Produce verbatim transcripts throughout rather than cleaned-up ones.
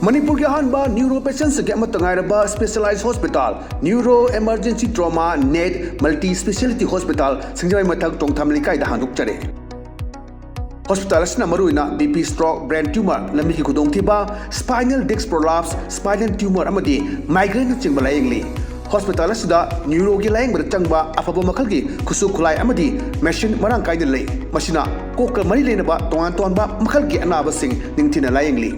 ꯃꯅꯤꯄꯨꯔꯒꯤ ꯑꯍꯥꯟꯕ ꯅ꯭ꯌꯨꯔꯣ ꯄꯦꯁꯦꯟꯁꯤꯡꯒꯤ ꯑꯃꯠꯇ ꯉꯥꯏꯔꯕ specialised hospital, neuro emergency trauma ꯅꯦꯠ ꯃꯜꯇꯤ ꯁ꯭ꯄꯦꯁꯤꯌꯦꯂꯤꯇꯤ ꯍꯣꯁꯄꯤꯇꯥꯜ, ꯁꯤꯡꯖꯃꯩ ꯃꯊꯛ ꯇꯣꯡꯊꯥꯝ ꯂꯩꯀꯥꯏꯗ ꯍꯥꯡꯗꯣꯛꯆꯔꯦ꯫ ꯍꯣꯁꯄꯤꯇꯥꯜ ꯑꯁꯤꯅ ꯃꯔꯨꯑꯣꯏꯅ B P, stroke, brain tumour, ꯂꯝꯕꯤꯒꯤ ꯈꯨꯗꯣꯡꯊꯤꯕ, spinal disc prolapse, spinal tumour ꯑꯃꯗꯤ ꯃꯥꯏꯒ꯭ꯔꯦꯟꯅꯆꯤꯡꯕ ꯂꯥꯌꯦꯡꯂꯤ꯫ ꯍꯣꯁꯄꯤꯇꯥꯜ ꯑꯁꯤꯗ ꯅ꯭ꯌꯨꯔꯣꯒꯤ ꯂꯥꯌꯦꯡꯕꯗ ꯆꯪꯕ ꯑꯐꯕ ꯃꯈꯜꯒꯤ ꯈꯨꯠꯁꯨ ꯈꯨꯠꯂꯥꯏ ꯑꯃꯗꯤ ꯃꯦꯁꯤꯟ ꯃꯔꯥꯡ ꯀꯥꯏꯅ ꯂꯩ꯫ ꯃꯁꯤꯅ ꯀꯣꯛꯀ ꯃꯔꯤ ꯂꯩꯅꯕ ꯇꯣꯉꯥꯟ ꯇꯣꯉꯥꯟꯕ ꯃꯈꯜꯒꯤ ꯑꯅꯥꯕꯁꯤꯡ ꯅꯤꯡꯊꯤꯅ ꯂꯥꯌꯦꯡꯂꯤ꯫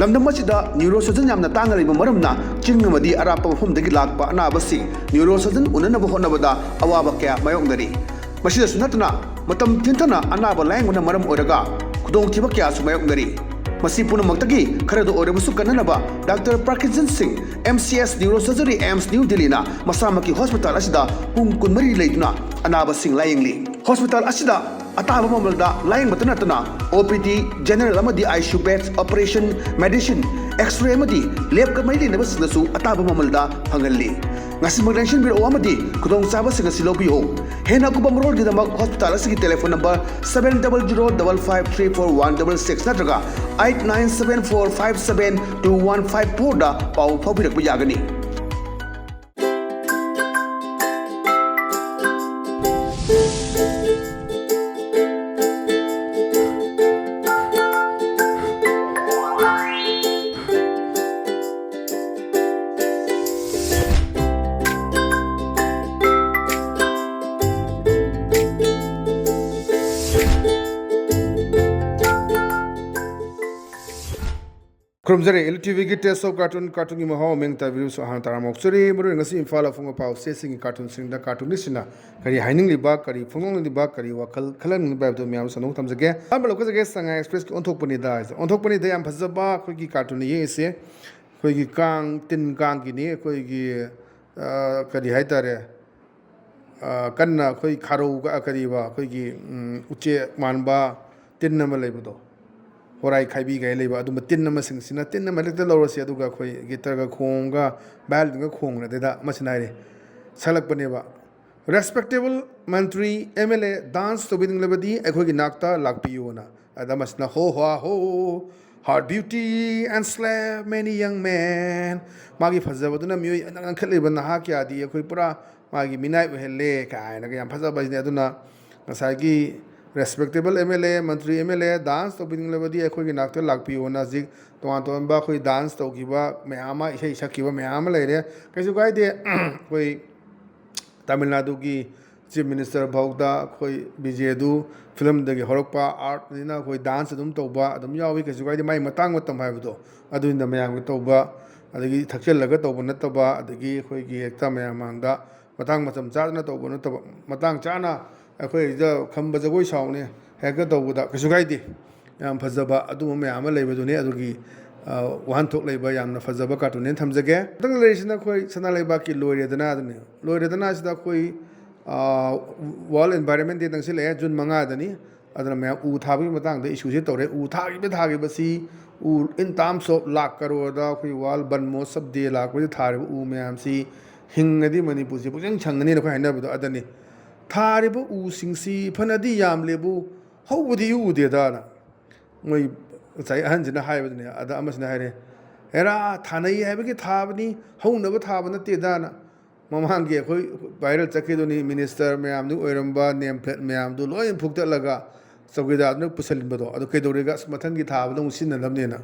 ꯂꯝꯗꯝ ꯑꯁꯤꯗ ꯅ꯭ꯌꯨꯔꯣ ꯁꯔꯖꯟ ꯌꯥꯝꯅ ꯇꯥꯡꯅ ꯂꯩꯕ ꯃꯔꯝꯅ ꯆꯤꯡ ꯑꯃꯗꯤ ꯑꯔꯥꯞꯄ ꯃꯐꯝꯗꯒꯤ ꯂꯥꯛꯄ ꯑꯅꯥꯕꯁꯤꯡ ꯅ꯭ꯌꯨꯔꯣ ꯁꯔꯖꯟ ꯎꯅꯅꯕ ꯍꯣꯠꯅꯕꯗ ꯑꯋꯥꯕ ꯀꯌꯥ ꯃꯥꯌꯣꯛꯅꯔꯤ꯫ ꯃꯁꯤꯗꯁꯨ ꯅꯠꯇꯅ ꯃꯇꯝ ꯊꯤꯟꯊꯅ ꯑꯅꯥꯕ ꯂꯥꯌꯦꯡꯕꯅ ꯃꯔꯝ ꯑꯣꯏꯔꯒ ꯈꯨꯗꯣꯡꯊꯤꯕ ꯀꯌꯥꯁꯨ ꯃꯥꯌꯣꯛꯅꯔꯤ꯫ ꯃꯁꯤ ꯄꯨꯝꯅꯃꯛꯇꯒꯤ ꯈꯔꯗ ꯑꯣꯏꯔꯕꯁꯨ ꯀꯟꯅꯅꯕ doctor ꯄ꯭ꯔꯀꯤꯟꯖꯟ Singh, M C H neuro surgery, AIIMS new ꯗꯤꯜꯂꯤꯅ ꯃꯁꯥꯃꯛꯀꯤ ꯍꯣꯁꯄꯤꯇꯥꯜ ꯑꯁꯤꯗ ꯄꯨꯡ ꯀꯨꯟꯃꯔꯤ ꯂꯩꯗꯨꯅ ꯑꯅꯥꯕꯁꯤꯡ ꯂꯥꯌꯦꯡꯂꯤ꯫ ꯍꯣꯁꯄꯤꯇꯥꯜ ꯑꯁꯤꯗ ꯑꯇꯥꯕ ꯃꯃꯜꯗ ꯂꯥꯌꯦꯡꯕꯇ ꯅꯠꯇꯅ ꯑꯣ ꯄꯤ ꯗꯤ, ꯖꯦꯅꯔꯦꯜ ꯑꯃꯗꯤ I C U beds, operation, medicine, x-ray ꯑꯃꯗꯤ ꯂꯦꯕꯀ ꯃꯔꯤ ꯂꯩꯅꯕꯁꯤꯡꯗꯁꯨ ꯑꯇꯥꯕ ꯃꯃꯜꯗ ꯐꯪꯍꯜꯂꯤ꯫ ꯉꯁꯤꯃꯛ ꯂꯦꯡꯁꯤꯟꯕꯤꯔꯛꯎ ꯑꯃꯗꯤ ꯈꯨꯗꯣꯡꯆꯥꯕꯁꯤꯡ ꯑꯁꯤ ꯂꯧꯕꯤꯌꯨ꯫ ꯍꯦꯟꯅ ꯑꯀꯨꯞꯄ ꯃꯔꯣꯜꯒꯤꯗꯃꯛ ꯍꯣꯁꯄꯤꯇꯥꯜ ꯑꯁꯤꯒꯤ telephone number seven double zero double five three four one double six ꯅꯠꯇ꯭ꯔꯒ eight nine seven four five seven two one five four ꯗ ꯄꯥꯎ ꯐꯥꯎꯕꯤꯔꯛꯄ ꯌꯥꯒꯅꯤ꯫ ꯈꯨꯔꯨꯝꯖꯔꯤ꯫ ꯑꯦꯜ ꯇꯤ ꯚꯤꯒꯤ Taste of Cartoon, ꯀꯥꯔꯇꯨꯟꯒꯤ ꯃꯍꯥꯎ ꯃꯤꯡ ꯇꯥꯕꯤꯔꯤꯕꯁꯨ ꯑꯍꯥꯟꯕ ꯇꯔꯥꯝꯅ ꯑꯣꯛꯆꯔꯤ꯫ ꯃꯔꯨꯑꯣꯏꯅ ꯉꯁꯤ ꯏꯝꯐꯥꯜꯗ ꯐꯣꯡꯕ ꯄꯥꯎ ꯆꯦꯁꯤꯡꯒꯤ ꯀꯥꯔꯇꯨꯟꯁꯤꯡꯗ ꯀꯥꯔꯇꯨꯅꯤꯁꯁꯤꯡꯅ ꯀꯔꯤ ꯍꯥꯏꯅꯤꯡꯂꯤꯕ, ꯀꯔꯤ ꯐꯣꯡꯗꯣꯛꯅꯤꯡꯂꯤꯕ, ꯀꯔꯤ ꯋꯥꯈꯜ ꯈꯜꯍꯟꯅꯤꯡꯂꯤꯕ ꯍꯥꯏꯕꯗꯨ ꯃꯌꯥꯝ ꯁꯟꯗꯣꯛꯅ ꯊꯝꯖꯒꯦ꯫ ꯑꯍꯥꯟꯕ ꯂꯧꯖꯒꯦ, ꯁꯉꯥꯏ ꯑꯦꯛꯁꯄ꯭ꯔꯦꯁꯀꯤ ꯑꯣꯟꯊꯣꯛꯄꯅꯤꯗ ꯍꯥꯏꯁꯦ꯫ ꯑꯣꯟꯊꯣꯛꯄꯅꯤꯗ ꯌꯥꯝ ꯐꯖꯕ ꯑꯩꯈꯣꯏꯒꯤ ꯀꯥꯔꯇꯨꯟꯅꯤ ꯌꯦꯡꯉꯤꯁꯦ꯫ ꯑꯩꯈꯣꯏꯒꯤ ꯀꯥꯡ, ꯇꯤꯟ ꯀꯥꯡꯒꯤꯅꯤ꯫ ꯑꯩꯈꯣꯏꯒꯤ, ꯑ, ꯀꯔꯤ ꯍꯥꯏꯇꯥꯔꯦ, ꯑ, ꯀꯟꯅ ꯑꯩꯈꯣꯏ ꯈꯥꯔꯧꯒ, ꯀꯔꯤꯕ, ꯑꯩꯈꯣꯏꯒꯤ, ꯎꯝ, ꯎꯆꯦꯛ ꯃꯥꯟꯕ ꯇꯤꯟ ꯑꯃ ꯂꯩꯕꯗꯣ, ꯍꯣꯔꯥꯏ ꯈꯥꯏꯕꯤ ꯀꯥꯏ ꯂꯩꯕ ꯑꯗꯨꯝꯕ ꯇꯤꯟ ꯑꯃꯁꯤꯡꯁꯤꯅ, ꯇꯤꯟ ꯑꯃ ꯍꯦꯛꯇ ꯂꯧꯔꯁꯤ, ꯑꯗꯨꯒ ꯑꯩꯈꯣꯏ ꯒꯤꯇꯔꯒ ꯈꯣꯡꯉꯒ, ꯚꯥꯏꯑꯣꯂꯤꯟꯒ ꯈꯣꯡꯉꯒ ꯑꯗꯩꯗ ꯑꯃꯁꯤꯅ ꯍꯥꯏꯔꯦ, ꯁꯛꯂꯛꯄꯅꯦꯕ, "Respectable Mantri, M L A, dance ꯇꯧꯕꯤꯅꯤꯡꯂꯕꯗꯤ ꯑꯩꯈꯣꯏꯒꯤ ꯅꯥꯛꯇ ꯂꯥꯛꯄꯤꯌꯨꯅ"꯫ ꯑꯗ ꯑꯃꯁꯤꯅ, "ꯍꯣ ꯍꯥ ꯍꯣ, Her beauty enslave many young men. ꯃꯥꯒꯤ ꯐꯖꯕꯗꯨꯅ ꯃꯤꯑꯣꯏ ꯑꯅꯛ ꯅꯛꯈꯠꯂꯤꯕ ꯅꯍꯥ ꯀꯌꯥꯗꯤ ꯑꯩꯈꯣꯏ ꯄꯨꯔꯥ ꯃꯥꯒꯤ ꯃꯤꯅꯥꯏ ꯑꯣꯏꯍꯜꯂꯦ ꯀꯥꯏꯅꯒ ꯌꯥꯝ ꯐꯖꯕ ꯍꯥꯏꯁꯤꯅꯦ꯫ ꯑꯗꯨꯅ ꯉꯁꯥꯏꯒꯤ respectable M L A, Mantri M L A dance ꯇꯧꯕꯤꯅꯤꯡꯂꯕꯗꯤ ꯑꯩꯈꯣꯏꯒꯤ ꯅꯥꯛꯇ ꯂꯥꯛꯄꯤꯌꯣꯅ ꯍꯧꯖꯤꯛ ꯇꯣꯉꯥꯟ ꯇꯣꯉꯥꯟꯕ ꯑꯩꯈꯣꯏ dance ꯇꯧꯈꯤꯕ ꯃꯌꯥꯝ ꯑꯃ, ꯏꯁꯩ ꯁꯛꯈꯤꯕ ꯃꯌꯥꯝ ꯑꯃ ꯂꯩꯔꯦ꯫ ꯀꯩꯁꯨ ꯀꯥꯏꯗꯦ꯫ ꯑꯩꯈꯣꯏ ꯇꯥꯃꯤꯜ ꯅꯥꯗꯨꯒꯤ Chief Minister ꯐꯥꯎꯗ ꯑꯩꯈꯣꯏ ꯕꯤꯖꯦꯗꯨ filmꯗꯒꯤ ꯍꯧꯔꯛꯄ artꯅꯤꯅ ꯑꯩꯈꯣꯏ dance ꯑꯗꯨꯝ ꯇꯧꯕ ꯑꯗꯨꯝ ꯌꯥꯎꯏ, ꯀꯩꯁꯨ ꯀꯥꯏꯗꯦ꯫ ꯃꯥꯏ ꯃꯇꯥꯡ ꯃꯇꯝ ꯍꯥꯏꯕꯗꯣ ꯑꯗꯨꯅ ꯃꯌꯥꯝꯒꯤ ꯇꯧꯕ, ꯑꯗꯒꯤ ꯊꯛꯆꯜꯂꯒ ꯇꯧꯕ ꯅꯠꯇꯕ, ꯑꯗꯒꯤ ꯑꯩꯈꯣꯏꯒꯤ ꯍꯦꯛꯇ ꯃꯌꯥꯝ ꯃꯥꯡꯗ ꯃꯇꯥꯡ ꯃꯇꯝ ꯆꯥꯗꯅ ꯇꯧꯕ ꯅꯠꯇꯕ, ꯃꯇꯥꯡ ꯆꯥꯅ ꯑꯩꯈꯣꯏꯗ ꯈꯝꯕ ꯖꯒꯣꯏ ꯁꯥꯎꯅꯦ ꯍꯦꯛꯇ ꯇꯧꯕꯗ ꯀꯩꯁꯨ ꯀꯥꯏꯗꯦ꯫ ꯌꯥꯝ ꯐꯖꯕ ꯑꯗꯨꯒꯨꯝꯕ ꯃꯌꯥꯝ ꯑꯃ ꯂꯩꯕꯗꯨꯅꯤ꯫ ꯑꯗꯨꯒꯤ, ꯑ, ꯋꯥꯍꯟꯊꯣꯛ ꯂꯩꯕ ꯌꯥꯝꯅ ꯐꯖꯕ cartoonꯅꯦꯅ ꯊꯝꯖꯒꯦ꯫ ꯃꯊꯪꯗ ꯂꯩꯔꯤꯁꯤꯅ ꯑꯩꯈꯣꯏ ꯁꯅꯥ ꯂꯩꯕꯥꯛꯀꯤ ꯂꯣꯏꯔꯦꯗꯅ ꯑꯗꯨꯅꯤ꯫ ꯂꯣꯏꯔꯦꯗꯅ ꯑꯁꯤꯗ ꯑꯩꯈꯣꯏ, ꯑ, World Environment Day ꯅꯛꯁꯤꯜꯂꯛꯑꯦ, June ꯃꯉꯥꯗꯅꯤ꯫ ꯑꯗꯨꯅ ꯃꯌꯥꯝ ꯎ ꯊꯥꯕꯒꯤ ꯃꯇꯥꯡꯗ issueꯁꯦ ꯇꯧꯔꯦ꯫ ꯎ ꯊꯥꯈꯤꯕ ꯊꯥꯈꯤꯕꯁꯤ ꯎ in terms of ꯂꯥꯛ ꯀꯔꯣꯔꯗ ꯑꯩꯈꯣꯏ World ꯕꯟ ꯃꯍꯣꯠꯁꯕ Day ꯂꯥꯛꯄꯁꯤꯗ ꯊꯥꯔꯤꯕ ꯎ ꯃꯌꯥꯝꯁꯤ ꯍꯤꯡꯉꯗꯤ ꯃꯅꯤꯄꯨꯔꯁꯤ ꯄꯨꯛꯁꯪ ꯁꯪꯒꯅꯤꯅ ꯑꯩꯈꯣꯏ ꯍꯥꯏꯅꯕꯗꯣ ꯑꯗꯨꯅꯤ꯫ ꯊꯥꯔꯤꯕ ꯎꯁꯤꯡꯁꯤ ꯐꯅꯗꯤ ꯌꯥꯝꯂꯦꯕꯨ ꯍꯧꯕꯗꯤ ꯏꯎ ꯎꯗꯦꯗꯅ ꯃꯣꯏ ꯉꯁꯥꯏ ꯑꯍꯟꯁꯤꯅ ꯍꯥꯏꯕꯗꯨꯅꯦ꯫ ꯑꯗ ꯑꯃꯁꯤꯅ ꯍꯥꯏꯔꯦ, "ꯍꯦꯔꯥ, ꯊꯥꯅꯩ ꯍꯥꯏꯕꯒꯤ ꯊꯥꯕꯅꯤ, ꯍꯧꯅꯕ ꯊꯥꯕ ꯅꯠꯇꯦꯗꯅ"꯫ ꯃꯃꯥꯡꯒꯤ ꯑꯩꯈꯣꯏ viral ꯆꯠꯈꯤꯗꯨꯅꯤ, minister ꯃꯌꯥꯝꯗꯨ ꯑꯣꯏꯔꯝꯕ name plate ꯃꯌꯥꯝꯗꯨ ꯂꯣꯏ ꯐꯨꯛꯇꯠꯂꯒ ꯆꯧꯀꯤꯗꯥꯔꯗꯨꯅ ꯄꯨꯁꯤꯟꯕꯗꯣ꯫ ꯑꯗꯨ ꯀꯩꯗꯧꯔꯦꯒ? ꯑꯁ, ꯃꯊꯪꯒꯤ ꯊꯥꯕꯗ ꯑꯃꯨꯛ ꯁꯤꯖꯤꯟꯅꯅꯕꯅꯦꯅ꯫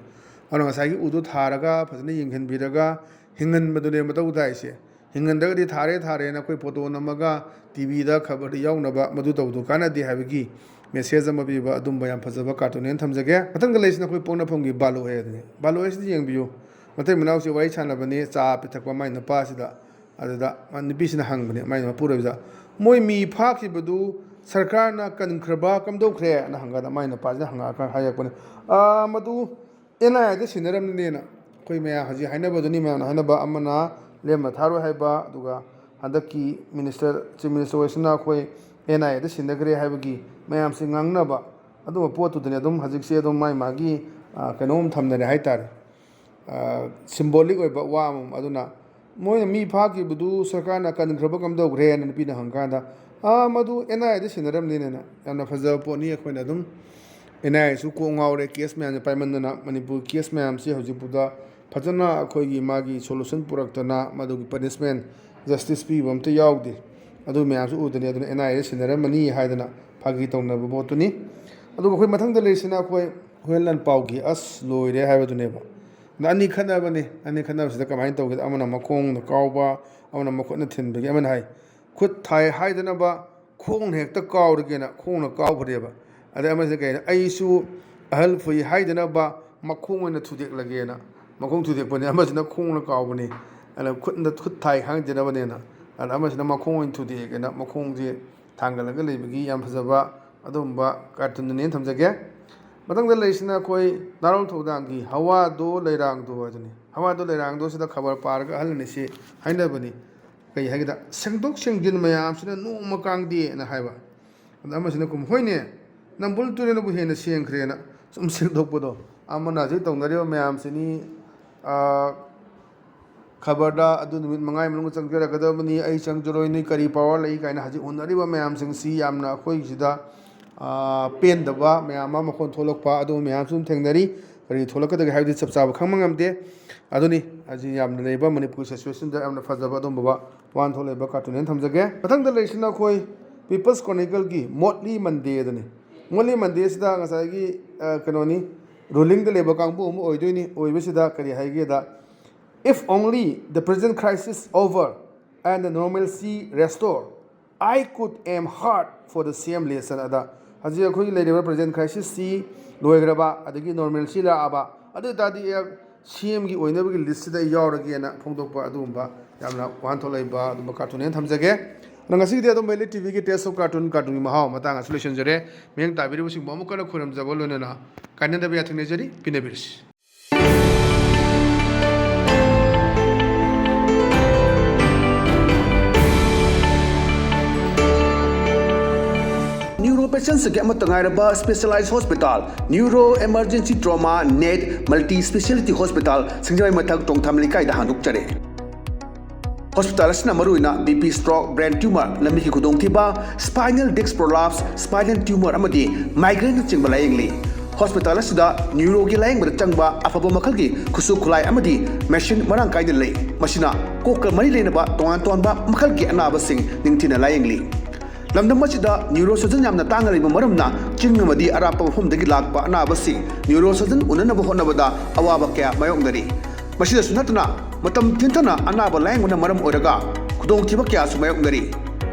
ꯑꯗꯨꯅ ꯉꯁꯥꯏꯒꯤ ꯎꯗꯨ ꯊꯥꯔꯒ ꯐꯖꯅ ꯌꯦꯡꯍꯟꯕꯤꯔꯒ ꯍꯤꯡꯍꯟꯕꯗꯨꯅꯦ ꯃꯊꯧ ꯇꯥꯏꯁꯦ꯫ ꯍꯤꯡꯍꯟꯗ꯭ꯔꯒꯗꯤ ꯊꯥꯔꯦ ꯊꯥꯔꯦꯅ ꯑꯩꯈꯣꯏ photo ꯅꯝꯃꯒ TVꯗ ꯈꯕꯔꯗ ꯌꯥꯎꯅꯕ ꯃꯗꯨ ꯇꯧꯕꯗꯨ ꯀꯥꯟꯅꯗꯦ ꯍꯥꯏꯕꯒꯤ message ꯑꯃ ꯄꯤꯕ ꯑꯗꯨꯝꯕ ꯌꯥꯝ ꯐꯖꯕ cartoonꯅꯦꯅ ꯊꯝꯖꯒꯦ꯫ ꯃꯊꯪꯗ ꯂꯩꯁꯤꯅ ꯑꯩꯈꯣꯏ ꯄꯣꯛꯅꯐꯝꯒꯤ ꯕꯥꯂꯣ ꯍꯥꯏ ꯑꯗꯨꯅꯤ꯫ ꯕꯥꯂꯣ ꯍꯥꯏꯁꯤꯗꯤ ꯌꯦꯡꯕꯤꯌꯨ, ꯃꯇꯩ ꯃꯅꯥꯎꯁꯤ ꯋꯥꯔꯤ ꯁꯥꯟꯅꯕꯅꯤ, ꯆꯥ ꯄꯤꯊꯛꯄ ꯃꯥꯏ ꯅꯨꯄꯥꯁꯤꯗ꯫ ꯑꯗꯨꯗ ꯃꯥ ꯅꯨꯄꯤꯁꯤꯅ ꯍꯪꯕꯅꯦ ꯃꯥꯏ ꯃꯄꯨꯔꯣꯏꯕꯗ, "ꯃꯣꯏ ꯃꯤ ꯐꯥꯈꯤꯕꯗꯨ ꯁꯔꯀꯥꯔꯅ ꯀꯟꯈ꯭ꯔꯕ ꯀꯝꯗꯧꯈ꯭ꯔꯦꯅ?" ꯍꯪꯀꯥꯟꯗ ꯃꯥꯏ ꯅꯨꯄꯥꯁꯤꯅ ꯍꯪꯉꯛꯑꯀꯥꯟꯗ ꯍꯥꯏꯔꯛꯄꯅꯦ, "ꯑꯥ, ꯃꯗꯨ NIAꯗ ꯁꯤꯟꯅꯔꯝꯅꯤꯅꯦꯅ"꯫ ꯑꯩꯈꯣꯏ ꯃꯌꯥꯝ ꯍꯧꯖꯤꯛ ꯍꯥꯏꯅꯕꯗꯨꯅꯤ, ꯃꯌꯥꯝꯅ ꯍꯥꯏꯅꯕ, ꯑꯃꯅ ꯂꯦꯝꯅ ꯊꯥꯔꯣꯏ ꯍꯥꯏꯕ, ꯑꯗꯨꯒ ꯍꯟꯗꯛꯀꯤ minister, Chief Minister ꯑꯣꯏꯁꯤꯅ ꯑꯩꯈꯣꯏ NIAꯗ ꯁꯤꯟꯅꯈ꯭ꯔꯦ ꯍꯥꯏꯕꯒꯤ ꯃꯌꯥꯝꯁꯤ ꯉꯥꯡꯅꯕ, ꯑꯗꯨꯝꯕ ꯄꯣꯠꯇꯨꯗꯅꯤ ꯑꯗꯨꯝ ꯍꯧꯖꯤꯛꯁꯦ ꯑꯗꯨꯝ ꯃꯥꯏ ꯃꯥꯒꯤ, ꯑ, ꯀꯩꯅꯣꯝ ꯊꯝꯅꯔꯦ ꯍꯥꯏꯇꯥꯔꯦ꯫ ꯑ, symbolic ꯑꯣꯏꯕ ꯋꯥ ꯑꯃꯃꯝ꯫ ꯑꯗꯨꯅ ꯃꯣꯏꯅ ꯃꯤ ꯐꯥꯈꯤꯕꯗꯨ ꯁꯔꯀꯥꯔꯅ ꯀꯟꯈ꯭ꯔꯕ ꯀꯝꯗꯧꯈ꯭ꯔꯦ ꯍꯥꯏꯅ ꯅꯨꯄꯤꯅ ꯍꯪꯀꯥꯟꯗ, "ꯑꯥ, ꯃꯗꯨ NIAꯗ ꯁꯤꯟꯅꯔꯝꯅꯤꯅꯦꯅ"꯫ ꯌꯥꯝꯅ ꯐꯖꯕ ꯄꯣꯠꯅꯤ꯫ ꯑꯩꯈꯣꯏꯅ ꯑꯗꯨꯝ ꯑꯦꯟ ꯑꯥꯏ ꯑꯦꯁꯨ ꯀꯣꯛ ꯉꯥꯎꯔꯦ꯫ ꯀꯦꯁ ꯃꯌꯥꯝꯁꯦ ꯄꯥꯏꯃꯟꯗꯅ ꯃꯅꯤꯄꯨꯔ ꯀꯦꯁ ꯃꯌꯥꯝꯁꯤ ꯍꯧꯖꯤꯛ ꯐꯥꯎꯗ ꯐꯖꯅ ꯑꯩꯈꯣꯏꯒꯤ ꯃꯥꯒꯤ ꯁꯣꯂꯨꯁꯟ ꯄꯨꯔꯛꯇꯅ ꯃꯗꯨꯒꯤ ꯄꯅꯤꯁꯃꯦꯟ, ꯖꯁꯇꯤꯁ ꯄꯤꯕ ꯑꯝꯇ ꯌꯥꯎꯗꯦ꯫ ꯑꯗꯨ ꯃꯌꯥꯝꯁꯨ ꯎꯗꯅꯤ꯫ ꯑꯗꯨꯅ ꯑꯦꯟ ꯑꯥꯏ ꯑꯦ ꯁꯤꯟꯅꯔꯝꯃꯅꯤ ꯍꯥꯏꯗꯅ ꯐꯥꯒꯤ ꯇꯧꯅꯕ ꯄꯣꯠꯇꯨꯅꯤ꯫ ꯑꯗꯨꯒ ꯑꯩꯈꯣꯏ ꯃꯊꯪꯗ ꯂꯩꯔꯤꯁꯤꯅ ꯑꯩꯈꯣꯏ ꯍꯨꯌꯦꯟ ꯂꯥꯟꯄꯥꯎꯒꯤ ꯑꯁ ꯂꯣꯏꯔꯦ ꯍꯥꯏꯕꯗꯨꯅꯦꯕ꯫ ꯑꯗ ꯑꯅꯤ ꯈꯠꯅꯕꯅꯤ꯫ ꯑꯅꯤ ꯈꯠꯅꯕꯁꯤꯗ ꯀꯃꯥꯏꯅ ꯇꯧꯒꯦꯗ, ꯑꯃꯅ ꯃꯈꯣꯡꯅ ꯀꯥꯎꯕ, ꯑꯃꯅ ꯃꯈꯨꯠꯅ ꯊꯤꯟꯕꯒꯤ, ꯑꯃꯅ ꯍꯥꯏ ꯈꯨꯠ ꯊꯥꯏ ꯍꯥꯏꯗꯅꯕ ꯈꯣꯡꯅ ꯍꯦꯛꯇ ꯀꯥꯎꯔꯒꯦꯅ ꯈꯣꯡꯅ ꯀꯥꯎꯈ꯭ꯔꯦꯕ꯫ ꯑꯗꯩ ꯑꯃꯁꯤꯅ ꯀꯩꯅꯣ, ꯑꯩꯁꯨ ꯑꯍꯜ ꯐꯨꯏ ꯍꯥꯏꯗꯅꯕ ꯃꯈꯣꯡ ꯑꯣꯏꯅ ꯊꯨꯗꯦꯛꯂꯒꯦꯅ ꯃꯈꯣꯡ ꯊꯨꯗꯦꯛꯄꯅꯤ꯫ ꯑꯃꯁꯤꯅ ꯈꯣꯡꯅ ꯀꯥꯎꯕꯅꯤ꯫ ꯑꯗ ꯈꯨꯠꯅ ꯈꯨꯠ ꯊꯥꯏ ꯈꯪꯗꯅꯕꯅꯦꯅ꯫ ꯑꯗ ꯑꯃꯁꯤꯅ ꯃꯈꯣꯡ ꯑꯣꯏꯅ ꯊꯨꯗꯦꯛꯑꯒꯦꯅ ꯃꯈꯣꯡꯁꯦ ꯊꯥꯡꯒꯠꯂꯒ ꯂꯩꯕꯒꯤ ꯌꯥꯝ ꯐꯖꯕ ꯑꯗꯨꯒꯨꯝꯕ ꯀꯥꯔꯇꯨꯟꯗꯨꯅꯦꯅ ꯊꯝꯖꯒꯦ꯫ ꯃꯊꯪꯗ ꯂꯩꯔꯤꯁꯤꯅ ꯑꯩꯈꯣꯏ ꯅꯥꯔꯣꯜ ꯊꯧꯗꯥꯡꯒꯤ ꯍꯋꯥꯗꯣ ꯂꯩꯔꯥꯡꯗꯣ ꯍꯥꯏꯗꯨꯅꯤ꯫ ꯍꯋꯥꯗꯣ ꯂꯩꯔꯥꯡꯗꯣ ꯁꯤꯗ ꯈꯕꯔ ꯄꯥꯔꯒ ꯑꯍꯜ ꯑꯅꯤꯁꯤ ꯍꯥꯏꯅꯕꯅꯤ꯫ ꯀꯩ ꯍꯥꯏꯒꯦꯗ, ꯁꯦꯡꯗꯣꯛ ꯁꯦꯡꯖꯤꯟ ꯃꯌꯥꯝꯁꯤꯅ ꯅꯣꯡꯃ ꯀꯥꯡꯗꯦꯅ ꯍꯥꯏꯕ꯫ ꯑꯗ ꯑꯃꯁꯤꯅ ꯀꯨꯝ, ꯍꯣꯏꯅꯦ, ꯅꯝꯕꯨꯜ ꯇꯨꯔꯦꯜꯅꯕꯨ ꯍꯦꯟꯅ ꯁꯦꯡꯈ꯭ꯔꯦꯅ ꯁꯨꯝ ꯁꯦꯡꯗꯣꯛꯄꯗꯣ꯫ ꯑꯃꯅ ꯍꯧꯖꯤꯛ ꯇꯧꯅꯔꯤꯕ ꯃꯌꯥꯝꯁꯤꯅꯤ, ꯑꯥ, ꯈꯕꯔꯗ ꯑꯗꯨ ꯅꯨꯃꯤꯠ ꯃꯉꯥꯒꯤ ꯃꯅꯨꯡꯗ ꯆꯪꯖꯔꯛꯀꯗꯕꯅꯤ, ꯑꯩ ꯆꯪꯖꯔꯣꯏ, ꯅꯣꯏ ꯀꯔꯤ ꯄꯋꯥꯔ ꯂꯩ ꯀꯥꯏꯅ ꯍꯧꯖꯤꯛ ꯍꯣꯠꯅꯔꯤꯕ ꯃꯌꯥꯝꯁꯤꯡꯁꯤ ꯌꯥꯝꯅ ꯑꯩꯈꯣꯏꯁꯤꯗ, ꯑꯥ, ꯄꯦꯟꯗꯕ ꯃꯌꯥꯝ ꯑꯃ ꯃꯈꯣꯟ ꯊꯣꯛꯂꯛꯄ, ꯑꯗꯨꯒꯨꯝꯕ ꯃꯌꯥꯝꯁꯨ ꯑꯗꯨꯝ ꯊꯦꯡꯅꯔꯤ꯫ ꯀꯔꯤ ꯊꯣꯛꯂꯛꯀꯗꯒꯦ ꯍꯥꯏꯕꯗꯤ ꯆꯞ ꯆꯥꯕ ꯈꯪꯕ ꯉꯝꯗꯦ꯫ ꯑꯗꯨꯅꯤ ꯍꯧꯖꯤꯛ ꯌꯥꯝꯅ ꯂꯩꯕ ꯃꯅꯤꯄꯨꯔ ꯁꯤꯆꯨꯋꯦꯁꯟꯗ ꯌꯥꯝꯅ ꯐꯖꯕ ꯑꯗꯨꯒꯨꯝꯕ ꯋꯥꯍꯟꯊꯣꯛ ꯂꯩꯕ ꯀꯥꯔꯇꯨꯟ ꯍꯥꯏꯅ ꯊꯝꯖꯒꯦ꯫ ꯃꯊꯪꯗ ꯂꯩꯔꯤꯁꯤꯅ ꯑꯩꯈꯣꯏ ꯄꯤꯄꯜꯁ ꯀ꯭ꯔꯣꯅꯤꯀꯜꯒꯤ ꯃꯣꯠꯂꯤ ꯃꯟꯗꯦ ꯑꯗꯨꯅꯤ꯫ ꯃꯣꯠꯂꯤ ꯃꯟꯗꯦꯁꯤꯗ ꯉꯁꯥꯏꯒꯤ, ꯑ, ꯀꯩꯅꯣꯅꯤ, ꯔꯨꯂꯤꯡꯗ ꯂꯩꯕ ꯀꯥꯡꯕꯨ ꯑꯃ ꯑꯣꯏꯗꯣꯏꯅꯤ꯫ ꯑꯣꯏꯕꯁꯤꯗ ꯀꯔꯤ ꯍꯥꯏꯒꯦꯗ, "If only the present crisis over and the normalcy restore, I could aim hard for the same lesson." ꯑꯗ ꯍꯧꯖꯤꯛ ꯑꯩꯈꯣꯏꯒꯤ ꯂꯩꯔꯤꯕ ꯄ꯭ꯔꯖꯦꯟ ꯀ꯭ꯔꯥꯏꯁꯤꯁꯁꯤ ꯂꯣꯏꯈ꯭ꯔꯕ, ꯑꯗꯒꯤ ꯅꯣꯔꯃꯦꯜꯁꯤ ꯂꯥꯛꯑꯕ, ꯑꯗꯨ ꯑꯣꯏ ꯇꯥꯔꯗꯤ ꯑꯦ, ꯁꯤ ꯑꯦꯝꯒꯤ ꯑꯣꯏꯅꯕꯒꯤ ꯂꯤꯁꯁꯤꯗ ꯑꯩ ꯌꯥꯎꯔꯒꯦꯅ ꯐꯣꯡꯗꯣꯛꯄ ꯑꯗꯨꯒꯨꯝꯕ ꯌꯥꯝꯅ ꯋꯥꯍꯟꯊꯣꯛ ꯂꯩꯕ ꯑꯗꯨꯝꯕ ꯀꯥꯔꯇꯨꯟ ꯍꯥꯏꯅ ꯊꯝꯖꯒꯦ꯫ ꯑꯗꯣ ꯉꯁꯤꯒꯤꯗꯤ ꯑꯗꯨꯝ ꯚꯦꯂꯤ ꯇꯤꯚꯤꯒꯤ ꯇꯦꯁ ꯑꯣꯐ ꯀꯥꯔꯇꯨꯟ, ꯀꯥꯔꯇꯨꯟꯒꯤ ꯃꯍꯥꯎ ꯃꯇꯥꯡ ꯑꯁꯤ ꯂꯣꯏꯁꯤꯟꯖꯔꯦ꯫ ꯃꯤꯠꯌꯦꯡ ꯇꯥꯕꯤꯔꯤꯕꯁꯤꯡꯕꯨ ꯑꯃꯨꯛ ꯍꯟꯅ ꯈꯣꯏꯔꯝꯖꯕ ꯂꯣꯏꯅꯅ ꯀꯥꯏꯅꯗꯕ ꯌꯥꯊꯪ ꯅꯤꯖꯔꯤ꯫ ꯄꯤꯅꯕꯤꯔꯁꯤ꯫ Neuro patients ꯒꯤ ꯑꯃꯠꯇ ꯉꯥꯏꯔꯕ specialized hospital, Neuro Emergency Trauma Net Multi Speciality Hospital, ꯁꯤꯡꯖꯃꯩ ꯃꯊꯛ ꯇꯣꯡꯊꯥꯝ ꯂꯩꯀꯥꯏꯗ ꯍꯥꯡꯗꯣꯛꯆꯔꯦ꯫ ꯍꯣꯁꯄꯤꯇꯥꯜ ꯑꯁꯤꯅ ꯃꯔꯨꯑꯣꯏꯅ B P, stroke, brain tumour, ꯂꯝꯕꯤꯒꯤ ꯈꯨꯗꯣꯡꯊꯤꯕ, spinal disc prolapse, spinal tumour ꯑꯃꯗꯤ ꯃꯥꯏꯒ꯭ꯔꯦꯟꯅꯆꯤꯡꯕ ꯂꯥꯌꯦꯡꯂꯤ꯫ ꯍꯣꯁꯄꯤꯇꯥꯜ ꯑꯁꯤꯗ ꯅ꯭ꯌꯨꯔꯣꯒꯤ ꯂꯥꯌꯦꯡꯕꯗ ꯆꯪꯕ ꯑꯐꯕ ꯃꯈꯜꯒꯤ ꯈꯨꯠꯁꯨ ꯈꯨꯠꯂꯥꯏ ꯑꯃꯗꯤ ꯃꯦꯁꯤꯟ ꯃꯔꯥꯡ ꯀꯥꯏꯅ ꯂꯩ꯫ ꯃꯁꯤꯅ ꯀꯣꯛꯀ ꯃꯔꯤ ꯂꯩꯅꯕ ꯇꯣꯉꯥꯟ ꯇꯣꯉꯥꯟꯕ ꯃꯈꯜꯒꯤ ꯑꯅꯥꯕꯁꯤꯡ ꯅꯤꯡꯊꯤꯅ ꯂꯥꯌꯦꯡꯂꯤ꯫ ꯂꯝꯗꯝ ꯑꯁꯤꯗ ꯅ꯭ꯌꯨꯔꯣ ꯁꯔꯖꯟ ꯌꯥꯝꯅ ꯇꯥꯡꯅ ꯂꯩꯕ ꯃꯔꯝꯅ ꯆꯤꯡ ꯑꯃꯗꯤ ꯑꯔꯥꯞꯄ ꯃꯐꯝꯗꯒꯤ ꯂꯥꯛꯄ ꯑꯅꯥꯕꯁꯤꯡ ꯅ꯭ꯌꯨꯔꯣ ꯁꯔꯖꯟ ꯎꯅꯅꯕ ꯍꯣꯠꯅꯕꯗ ꯑꯋꯥꯕ ꯀꯌꯥ ꯃꯥꯌꯣꯛꯅꯔꯤ꯫ ꯃꯁꯤꯗꯁꯨ ꯅꯠꯇꯅ ꯃꯇꯝ ꯊꯤꯟꯊꯅ ꯑꯅꯥꯕ ꯂꯥꯌꯦꯡꯕꯅ ꯃꯔꯝ ꯑꯣꯏꯔꯒ ꯈꯨꯗꯣꯡꯊꯤꯕ ꯀꯌꯥꯁꯨ ꯃꯥꯌꯣꯛꯅꯔꯤ꯫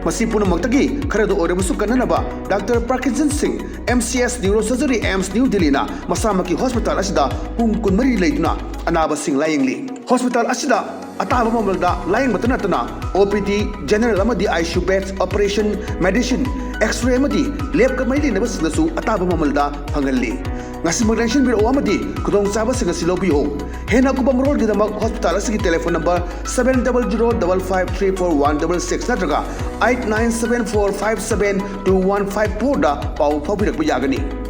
ꯃꯁꯤ ꯄꯨꯝꯅꯃꯛꯇꯒꯤ ꯈꯔꯗ ꯑꯣꯏꯔꯕꯁꯨ ꯀꯟꯅꯅꯕ doctor ꯄ꯭ꯔꯀꯤꯟꯁꯟ Singh, M C H neuro surgery, AIIMS new ꯗꯤꯜꯂꯤꯅ ꯃꯁꯥꯃꯛꯀꯤ ꯍꯣꯁꯄꯤꯇꯥꯜ ꯑꯁꯤꯗ ꯄꯨꯡ ꯀꯨꯟꯃꯔꯤ ꯂꯩꯗꯨꯅ ꯑꯅꯥꯕꯁꯤꯡ ꯂꯥꯌꯦꯡꯂꯤ꯫ ꯍꯣꯁꯄꯤꯇꯥꯜ ꯑꯁꯤꯗ ꯑꯇꯥꯕ ꯃꯃꯜꯗ ꯂꯥꯌꯦꯡꯕꯇ ꯅꯠꯇꯅ ꯑꯣ ꯄꯤ ꯗꯤ, ꯖꯦꯅꯔꯦꯜ ꯑꯃꯗꯤ I C U beds, operation, medicine, x-ray ꯑꯃꯗꯤ ꯂꯦꯕꯀ ꯃꯔꯤ ꯂꯩꯅꯕꯁꯤꯡꯗꯁꯨ ꯑꯇꯥꯕ ꯃꯃꯜꯗ ꯐꯪꯍꯜꯂꯤ꯫ ꯉꯁꯤꯃꯛ ꯂꯦꯡꯁꯤꯟꯕꯤꯔꯛꯑꯣ ꯑꯃꯗꯤ ꯈꯨꯗꯣꯡꯆꯥꯕꯁꯤꯡ ꯑꯁꯤ ꯂꯧꯕꯤꯌꯨ꯫ ꯍꯦꯟꯅ ꯑꯀꯨꯞꯄ ꯃꯔꯣꯜꯒꯤꯗꯃꯛ ꯍꯣꯁꯄꯤꯇꯥꯜ ꯑꯁꯤꯒꯤ telephone number seven double zero double five three four one double six ꯅꯠꯇ꯭ꯔꯒ eight nine seven four five seven two one five fourꯗ ꯄꯥꯎ ꯐꯥꯎꯕꯤꯔꯛꯄ ꯌꯥꯒꯅꯤ꯫